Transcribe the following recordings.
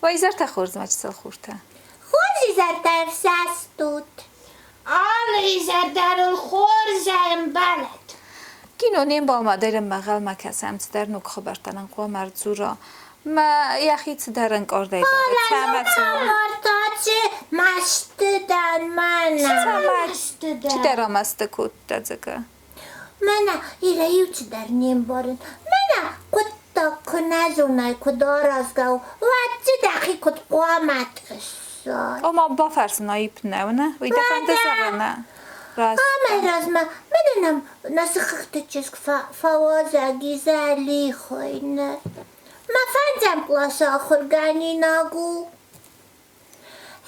Уӕ изӕртӕ хорз, мӕ чысыл хуртӕ. Хорз изӕртӕ ӕфсӕстут. Алы изӕр дӕр ыл хорз ӕмбӕлӕд. Кино не мбалмӕ дӕр ӕмӕ ӕнхъӕлмӕ кӕсӕм, цыдӕр ног хабӕрттӕ нын хъуамӕ ӕрдзура. Мӕ йӕхи цыдӕр ӕнкъардӕй дары. Цӕмӕ цӕуы? Артачы мӕсты дӕн мӕнӕ. Цӕмӕ? Чидӕр амӕсты кодта, Дзыга. Мӕнӕ Ирӕ иу цыдӕр не мбарын. Мӕнӕ хъуыддаг куы нӕ зонай, куыд аразгӕ у, уӕд дзы дӕхи куыд хъуамӕ тъыссай? Ома бафӕрсын аипп нӕу, нӕ? Уый дӕ фӕнды зӕгъын, нӕ? Раст. Амӕй размӕ мӕнӕ нӕм нӕ сыхӕгты чызг фӕуазӕг и Зӕли хуыйны. Мӕ фӕндзӕм къласы ахуыргӕнинаг у.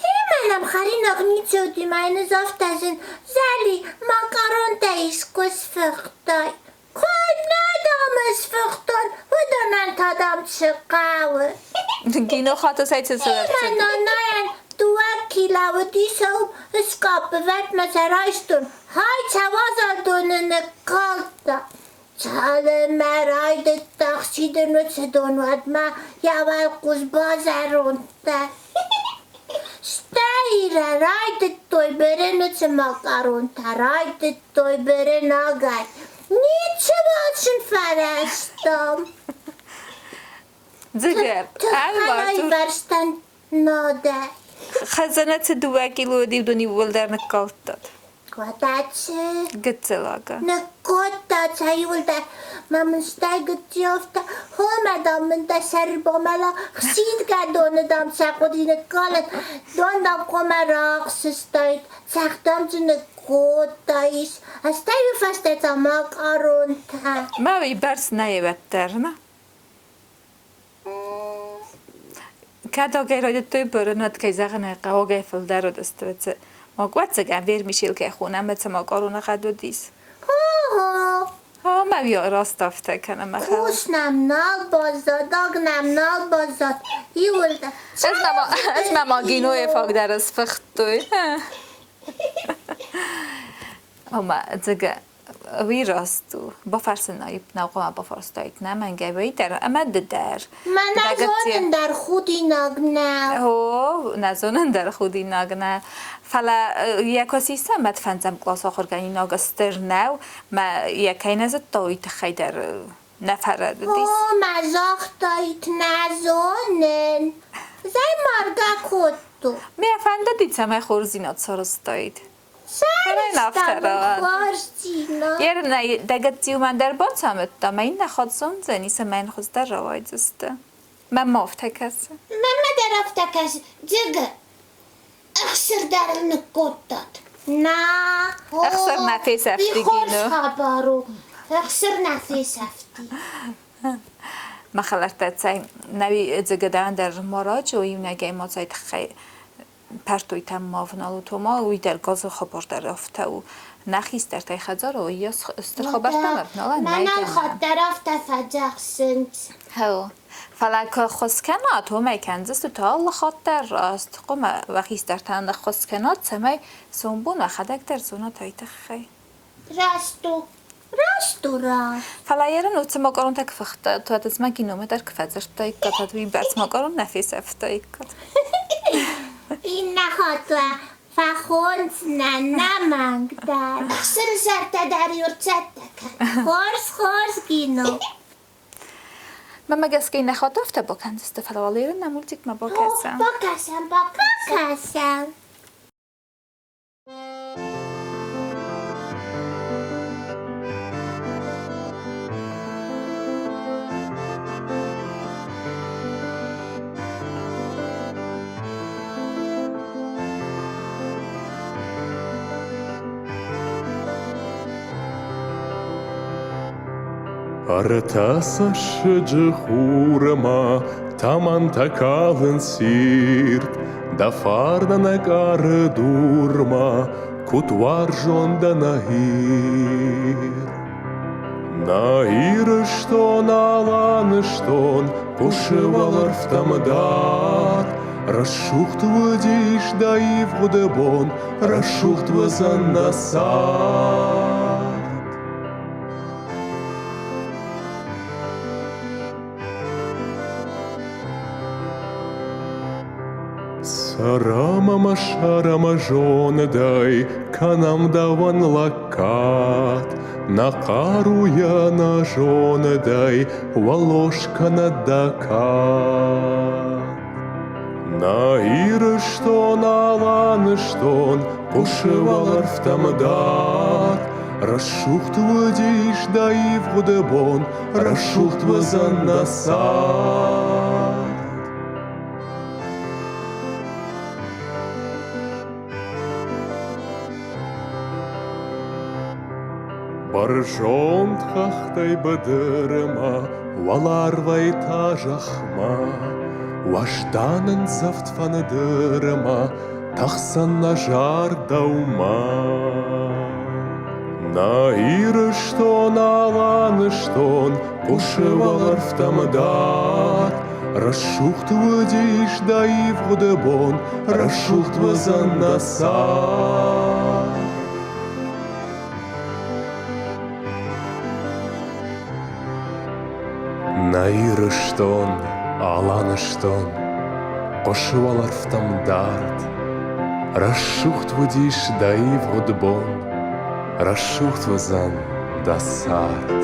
Гъемӕ нӕм хӕринаг ницы уыди мӕ йын ӕз афтӕ зын, Зӕли, макъаронтӕ искуы сфыхтай? Куыннӕ, дам, сфыхтон, уыдонӕн та, дам, цы хъӕуы? Гино хатысӕй цы Ӕмӕ нанайӕн дыууӕ килӕ уыди сау скъаппы вӕрдмӕ сӕ райстон, хай сӕ уазал доны ныккалдта. Цалынмӕ райдыдта хсидын уыцы дон, уӕдмӕ йӕ уӕлхъус базӕронд дӕн. Стӕй Ирӕ райдыдтой бырын уыцы макъаронтӕ, райдыдтой бырын агай. Ницыуал сын фӕрӕзтам. Дзыгӕр, Тыххӕй фӕрстӕн нодӕй. Хӕдзарӕ цы дыууӕ килойы уыди, уыдон иууылдӕр ныккалдтат. Кодта цы? Гыццылага. Ныккодта сӕ иууылдӕр. Мӕ мын стӕй гыцци афтӕ, хомӕ, дам, мын дӕ сӕр бамӕла, хсидгӕ доны, дам, сӕ хъуыди ныккалын. Дон, дам, хъуамӕ рахсыстаид, цӕхх, дам, дзы ныккодтаис. Стӕй уый фӕстӕ та макъаронтӕ. Мӕ уый бӕрц нӕ уӕддӕр, нӕ? Кӕд огӕй райдыдтой бырын, уӕд, кӕй зӕгъын ӕй хъӕуы, огӕй фылдӕр уыдысты. Ӕвӕццӕгӕн, вермишелкӕ хонӕм, ӕмӕ макъароны гъӕд уыдис. Хо-хо! Ӕмӕ раст афтӕ кӕнӕм. Хус нӕм нал баззад, аг нӕм нал баззад. Иуылдӕр. Ӕз мӕ ма гинойы фаг дӕр сфыхтой. Ома, дзыгӕ Уый раст у. Бафӕрсын аипп нӕу хъуамӕ бафарстаид нӕ мӕнгӕй уый дӕр ӕмӕ ды дӕр. Мӕ нӕ зонын дӕр худинаг нӕу. О, нӕ зонын дӕр худинаг нӕ. Фӕлӕ йӕ куы систа мӕ фӕндзӕм къласы ахуыргӕнинаг стыр нӕу, мӕ йӕ кӕй нӕ зыдта, уый тыххӕй дӕр нӕ фӕрӕдыдис. О, мӕ загътаид нӕ зонын. Зӕй маргӕ кодтон. Мӕ фӕндыди, цӕмӕй хорздзинад сарӕзтаид. Дӕгӕтти-мӕн дӕр бацамыдта, мӕ иннӕ хатт зондзӕни, цӕмӕн хуыздӕр рауайдзысты. Мӕнмӕ афтӕ кӕсы. Мӕнмӕ дӕр афтӕ кӕсы. Дзыгы, ӕхсыр дӕр ыл ныккодтат. На. Ӕхсыр нӕ фесӕфти, Хорз хабар у. Ӕхсыр нӕ фесӕфти. Мӕ хӕлӕрттӕ, цӕй, нӕуи дзыгыдӕн дӕр ма раджы иунӕгӕй ма цӕй тыххӕй Партойтӕм ма вналут, ома уый дӕр газы хабар дӕр афтӕ у. Нӕ хистӕртӕй хӕдзары уыйас стыр хабӕрттӕм ӕвналӕн нӕй. Мӕнӕн хатт афтӕ фӕдзӕхсынц. Фӕлӕ куы ххуыс кӕнат, уымӕй кӕндзыстут алы хатт дӕр раст. Хъуамӕ уӕ хистӕртӕн ӕххуыс кӕнат, цӕмӕй сомбон уӕхӕдӕг дӕр зонат ай тыххӕй. Раст у. Раст у, раст. Фӕлӕ ерын уыцы макъаронтӕ куы фыхтат, уӕд ӕз мӕ киномӕ дӕр куы фӕдзырдтаиккат, уӕд уый бӕрц макъарон нӕ фесӕфтаиккат. Иннӕ хатт уӕ фӕхондзынӕн нӕ мӕнг дӕр. Ӕхсырысӕртӕ дӕр ӕрцӕттӕ кӕн. Хорз, хорз, Гино. Мӕнмӕ гӕсгӕ иннӕ хатт афтӕ бакӕндзысты, фӕлӕ уал ерын нӕ мультикмӕ бакӕсӕм. Бакӕсӕм, бакӕсӕм. Бакӕсӕм. Ӕртӕ цӕссыджы хурмӕ тӕмӕнтӕ калынц ирд. Дӕ фарнӕн ӕкъары дурмӕ, куыд уарзон дӕ нӕ Ир. Нӕ Ирыстон, Аланыстон, хъуысы уӕлӕрвтӕм дард. Рӕсугъд уыдис дӕ ивгъуыды бон, рӕсугъд уыдзӕн нӕ цард. Цӕрӕм ӕмӕ сӕрӕм зондӕй, кӕнӕм дӕуӕн лӕггад. Нӕ хъаруйӕ, нӕ зондӕй уӕллоз кӕнӕд дӕ кад. Нӕ Ирыстон, Аланыстон, хъуысы уӕлӕрвтӕм дард. Рӕсугъд уыдис дӕ ивгъуыды бон, рӕсугъд уыдзӕн нӕ цард. Бӕрзонд хӕхтӕй быдырмӕ, уӕларвӕй та зӕхмӕ, Уӕздан ӕндзӕвд фӕндырмӕ тӕхдзӕн нӕ зӕрдӕумӕ. Нӕ Ирыстон, Аланыстон, хъуысы уӕлӕрвтӕм дард. Рӕсугъд уыдис дӕ ивгъуыды бон, рӕсугъд уыдзӕн нӕ цард. Нӕ Ирыстон, Аланыстон, хъуысы уӕлӕрвтӕм дард. Рӕсугъд уыдис дӕ ивгъуыд бон, рӕсугъд уыдзӕн дӕ цард.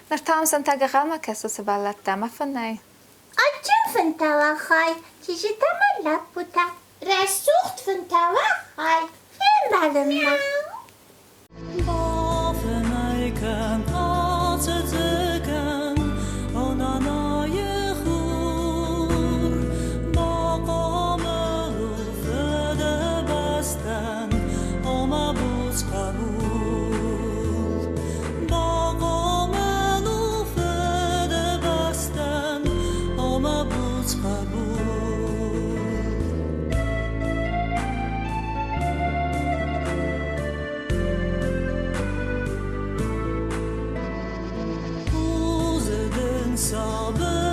Ныр та ам сынтӕгӕгъӕлмӕ кӕсы сывӕллӕттӕ ӕмӕ фынӕй. Адджын фынтӕ уӕ хай, чызджытӕ мӕ лӕппутӕ. Рӕсугъд фынтӕ уӕ хай, фембӕлынмӕ. Бафынӕй кӕн, ацыдзы кӕн, Онанайы хур. Бахъомыл у фыдыбӕстӕн, О мӕ буц хъӕбул. Бахъомыл у фыдыбӕстӕн, О мӕ буц хъӕбул. Узы дын сабыр.